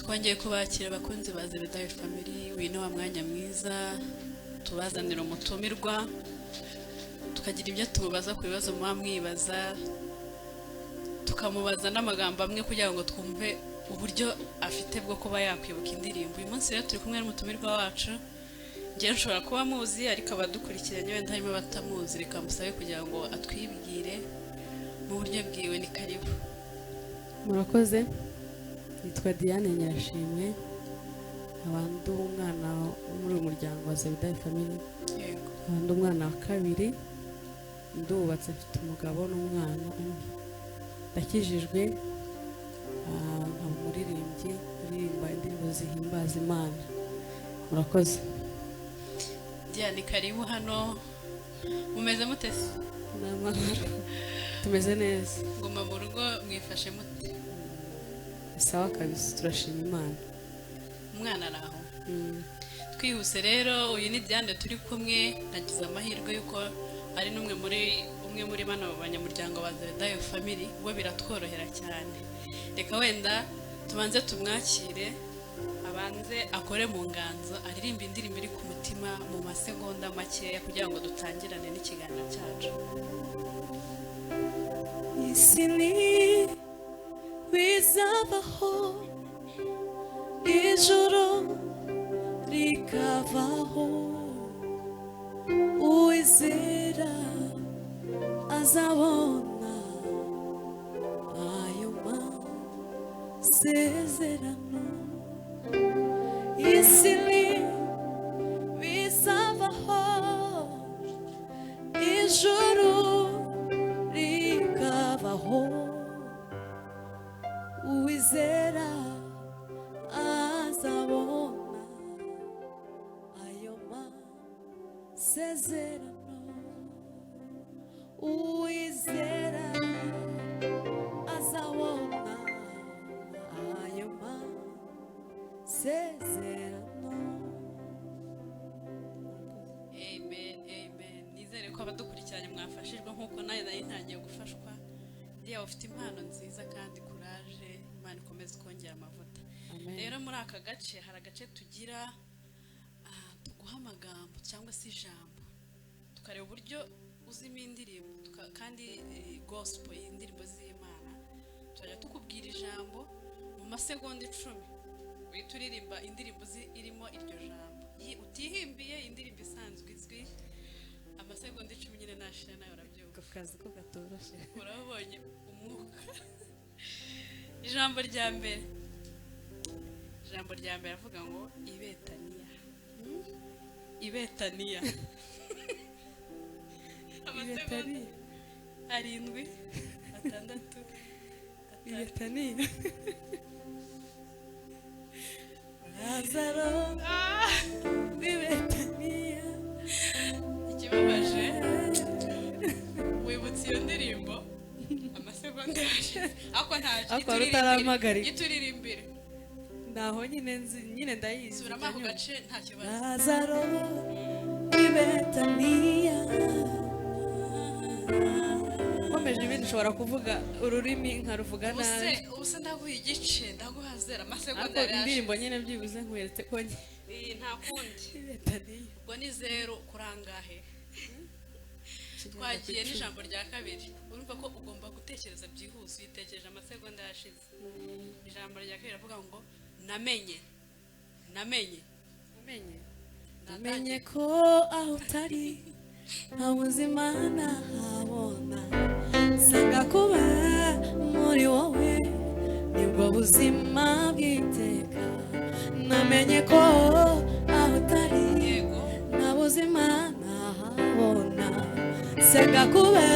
Twongeye kubakira abakunzi ba Zebedayo Family. Uyu wa mwanya mwiza tubazanira umutumirwa, tukagira ibyo tumubaza ku bibazo muba mwibaza, tukamubaza n'amagambo amwe kugira ngo twumve uburyo afite bwo kuba yakwibuka indirimbo. Uyu munsi rero turi kumwe n'umutumirwa wacu. Njyewe nshobora kuba muzi, ariko abadukurikiranye wenda harimo abatamuzi. Reka musabe kugira ngo atwibwire mu buryo bwiwe. Ni karibu. Murakoze. Nitwa Diane Nyirashimwe, nkaba ndi umwana wo muri uyu muryango wa Zebedayo Family. Nkaba ndi umwana wa kabiri, ndubatse, mfite umugabo n'umwana umwe. Ndakijijwe, nkaba umuririmbyi uririmba indirimbo zihimbaza Imana. Murakoze. Diane, karibu hano. Mumeze mute se? Ni amahoro, tumeze neza. Nguma mu rugo mwifashe mute? Ni sawa kabisa, turashima Imana. Umwana ari aho? Twihuse rero, uyu ni Diane turi kumwe. Nagize amahirwe y'uko ari n'umwe muri umwe muri bano banyamuryango ba Zebedayo Family, we biratworohera cyane. Reka wenda tubanze tumwakire, abanze akore mu nganzo, aririmbe indirimbo iri ku mutima mu masegonda makeya kugira ngo dutangirane n'ikiganiro cyacu. Isi ni bizavaho, ijuru rikavaho, uwizera azabona ayo masezerano. Isi ni bizavaho, ijuru rikavaho, uwizera azabona ayo masezerano. Uwizera azabona ayo masezerano. Amen, amen. Nizere ko abadukurikiranye mwafashijwe nk'uko nawe nari ntangiye gufashwa. Diya, ufite impano nziza kandi courage, Imana ikomeze kongera amavuta. Rero muri aka gace hari agace tugira, tuguha amagambo cyangwa se ijambo, tukareba uburyo uzimo indirimbo, kandi gospel, indirimbo z'Imana. Turajya tukubwira ijambo mu masegonda 10, uhita uririmba indirimbo irimo iryo jambo, utihimbiye, indirimbo isanzwe izwi. Amasegonda 10 nyine nashira nawe urabyumva. Ako kazi ko katoroshye. Urabonye umwuka. Ijambo rya mbere, ijambo rya mbere avuga ngo Ibetaniya. Ibetaniya. Amasegonda Ibetaniya. 7, 6, 5. Ibetaniya, Lazaro w'Ibetaniya. Ikibabaje, wibutse iyo ndirimbo amasegonda yashize, ariko ntacyo. Ariko wari utarampagarika. Ituririmbire. Naho nyine nzi, nyine ndayizi. Subiramo ako gace, nta kibazo. Lazaro w'Ibetaniya. Nkomeje ibindi ushobora kuvuga ururimi nkaruvuga Ubuse nabi. Ubuse ndaguha igice, ndaguha zero amasegonda Ariko yari indirimbo yashize. nyine byibuze nkweretse ko njye Iyi nta kundi. Ibetaniya. Ubwo ni 0 kuri angahe? Twagiye n'ijambo rya kabiri. Urumva ko ugomba gutekereza byihuse, uyitekereje amasegonda yashize. Ijambo rya kabiri avuga ngo namenye, namenye. Namenye, namenye ko aho utari nta buzima nahabona, nsanga kuba muri wowe nibwo buzima bw'iteka. Namenye ko aho utari nta buzima nahabona, nsanga kuba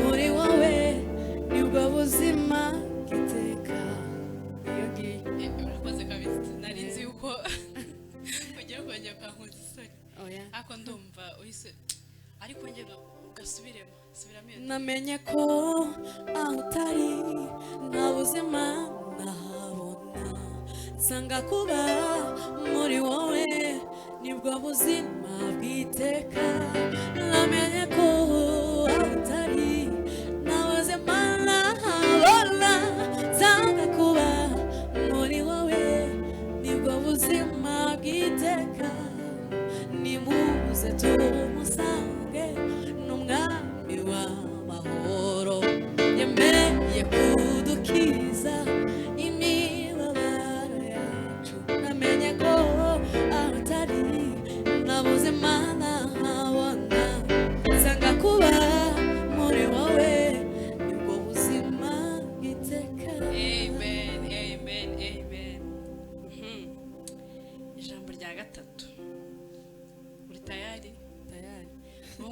muri wowe nibwo buzima bw'iteka. Iyo ngiyo. Urakoze kabisa. Nari nzi yuko ugiye kongera ukankoza isoni. Oya. Ariko ndumva uhise, ariko ngera ugasubiremo, subiramo iyo. Namenye ko aho utari nta buzima nahabona, nsanga kuba muri wowe nibwo buzima bw'iteka. Namenye ko aho utari nta buzima nahabona, nsanga kuba muri wowe.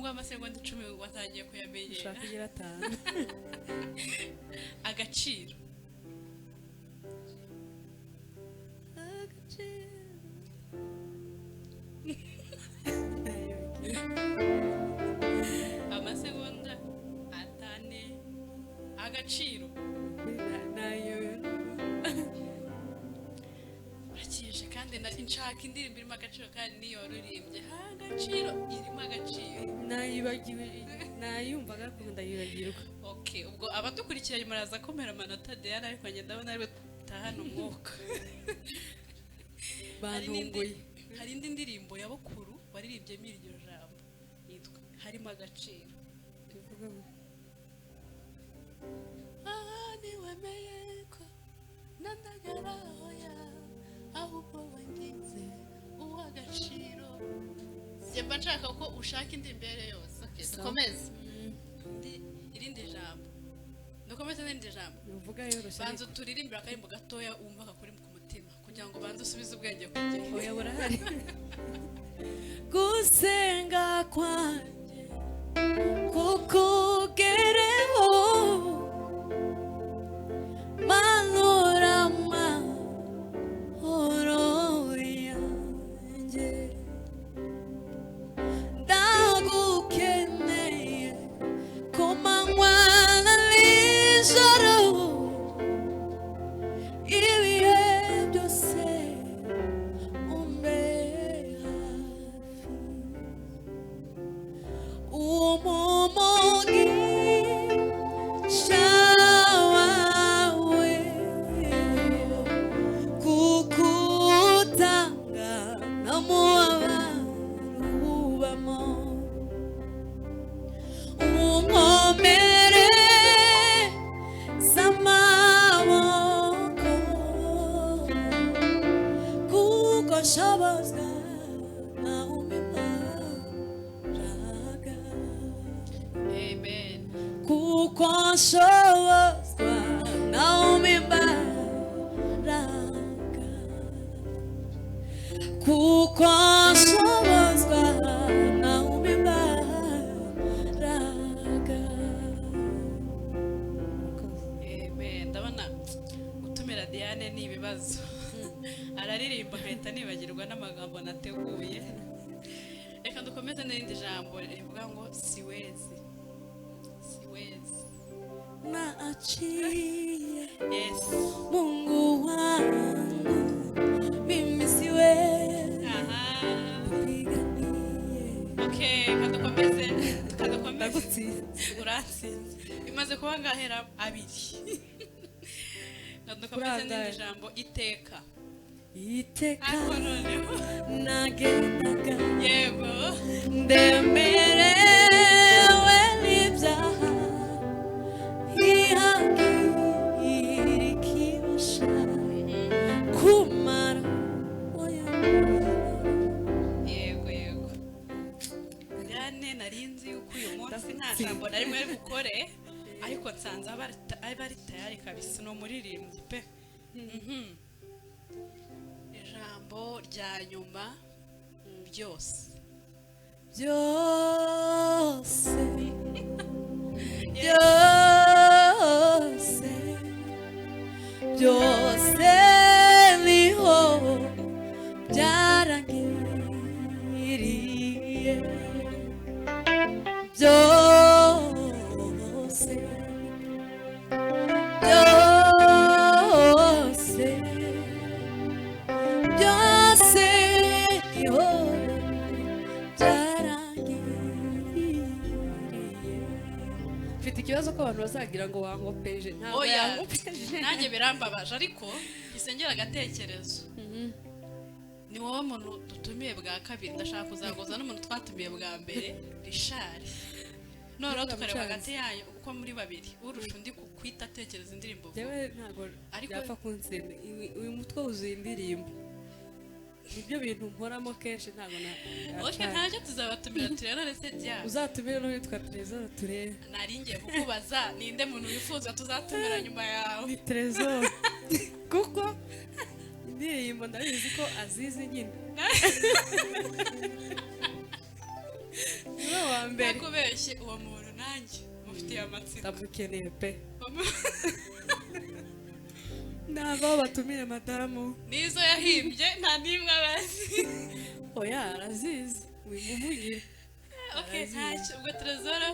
Ubwo amasegonda 10 watangiye kuyamenyera. Ushaka igira 5. Agaciro. Amasegonda 5. Agaciro. Urakije kandi nshaka indirimbo irimo agaciro kandi niyo warurimbye. Agaciro irimo agaciro. Nayibagiwe, nayumvaga ariko ndayibagirwa. Okay, ubwo abadukurikiranye muraza komera amanota Diana, ariko njye ndabona ari butahana umwuka. Bantunguye. Hari indi ndirimbo ya Bukuru waririmbyemo iryo jambo yitwa harimo agaciro. Ivuga ngo aha niwemeye ko nandagaraho ya ahubwo wangize uw'agaciro. Mba nshaka ko ushaka indirimbo iyo ari yo yose. Okay, dukomeze. Irindi jambo. Dukomeze n'irindi jambo. Uvuga yoroshye. Banza turirimbira akarimbo gatoya wumva kakuri ku mutima kugira ngo banze usubize ubwenge ku gihe. Oya burahari. Gusenga kwanjye kukugereho manura amahoro yanjye ndagukeneye ku manywa na nijoro ibihe byose umbe hafi umumugisha wawe kukutanga no mu ubamo unkomere z'amaboko kuko nshobozwa nawe umimbaraga. Amen. Kuko nshobozwa nawe umimbaraga. Kuko nshobozwa nawe umimbaraga. Amen. Ndabona gutumira Diane ni ibibazo. Araririmba nkahita nibagirwa n'amagambo nateguye. Reka dukomeze n'irindi jambo rivuga ngo siwezi. Siwezi. Naachie Yes. Mungu wangu mimi siwezi. Aha. Nipiganie. Okay, kadukomeze. Kadukomeze. Ndagutsinze. Uratsinze. Imaze kuba ngahera abiri. Kadukomeze n'irindi jambo iteka. Iteka Ariko noneho nagendaga yego ndemerewe n'ibyaha ntihagira ikibasha kumara oya. Yego yego. Diane nari nzi yuko uyu munsi nta jambo na rimwe ari bukore, ariko nsanze aba ari tayari kabisa, ni umuririmbyi pe. Ijambo rya nyuma byose. Byose byose byose niho byarangiriye byose byose byose niho byarangiriye. Mfite ikibazo ko abantu bazagira ngo wankopeje. Ntabwo Oya, yankopeje. nanjye birambabaje ariko gisengera agatekerezo. Ni wowe muntu dutumiye bwa kabiri, ndashaka kuzagoza n'umuntu twatumiye bwa mbere, Richard. Noneho tukareba hagati yayo uko muri babiri urusha undi kwita atekereza indirimbo vuba. Jewe ntabwo Ariko- byapfa kuntsinda. Uyu mutwe wuzuye indirimbo. Nibyo bintu mporamo kenshi ntabwo na Okay, ntacyo tuzabatumira turebe none se bya. Uzatumire n'uwitwa Trésor turebe. Nari ngiye kukubaza ninde muntu wifuza tuzatumira nyuma yawe. Ni Trésor. Kuko indirimbo ndabizi ko azizi nyine. Niwe wa mbere. Ntakubeshye, uwo muntu nanjye mufitiye amatsiko. Ndamukeneye pe. Nabo batumire madamu. Nizo yahimbye nta n'imwe abazi. Oya, arazizi, wimuvugire. Okay, ntacyo. Ubwo Trezora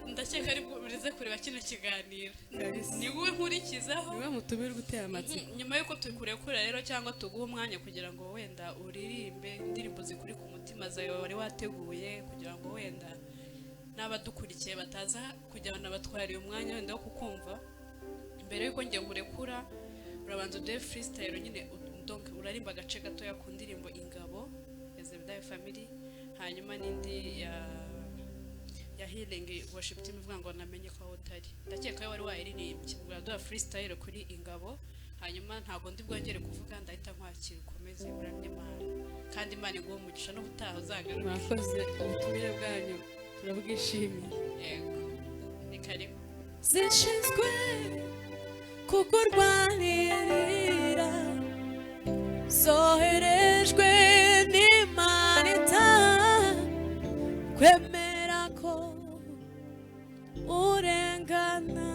ndakeka ari burize kureba kino kiganiro. Kabisa. Ni wowe nkurikizaho. Niwe mutumirwa uteye amatsiko. Nyuma y'uko tukurekura rero cyangwa tuguha umwanya kugira ngo wenda uririmbe indirimbo zikuri ku mutima zawe wari wateguye, kugira ngo wenda n'abadukurikiye bataza kugira ngo nabatwariye umwanya wenda wo kukumva. Mbere y'uko ngiye nkurekura, urabanza uduhe freestyle nyine, donc urarimba agace gatoya ku ndirimbo Ingabo ya Zebedayo Family, hanyuma n'indi ya Healing Worship Team ivuga ngo namenye ko aho utari. Ndakeka ko wari wayiririmbye. Uraduha freestyle kuri Ingabo, hanyuma ntabwo ndi bwongere kuvuga, ndahita nkwakira ukomeze uramye Imana, kandi Imana iguhe umugisha n'ubutaha uzagaruke. Mwakoze, ubutumire bwanyu turabwishimiye. Yego, ni karibu. Zishinzwe kukurwanirira, zoherejwe n'Imana kwemera ko urengana.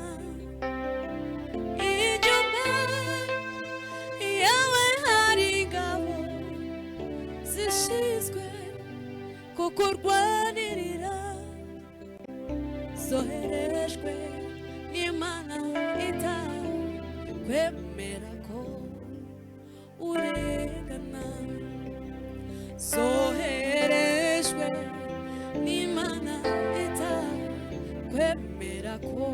Inyuma yawe hari ingabo zishinzwe kukurwanirira, zoherejwe n'Imana kwemera ko urengana, zoherejwe n'Imana kwemera ko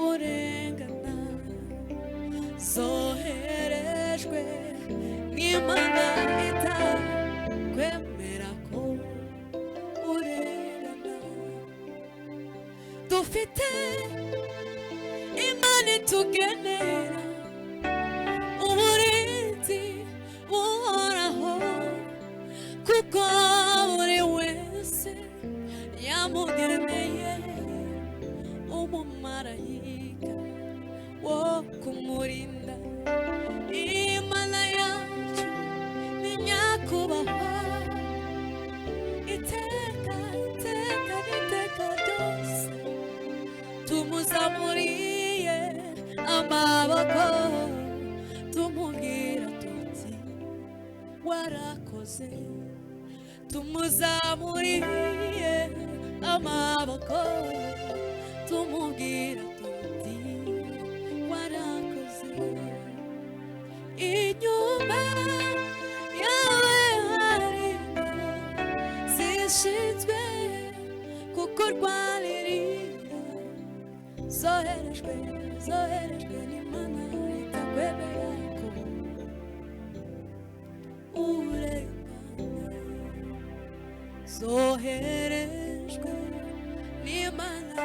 urengana, zoherejwe n'Imana kwemera ko urengana. Dufite Imana itugenera uburinzi buhoraho, kuko buri wese yamugeneye umumarayika wo kumurinda. Imana yacu ni nyakubahwa iteka iteka n'iteka ryose, tumuzamuriye amaboko tumubwira tuti warakoze, tumuzamuriye amaboko tumubwira tuti warakoze. Inyuma yawe hari ingabo zishinzwe kukurwanirira, zoherejwe zoherejwe n'Imana itakwemera ko urengana, zoherejwe n'Imana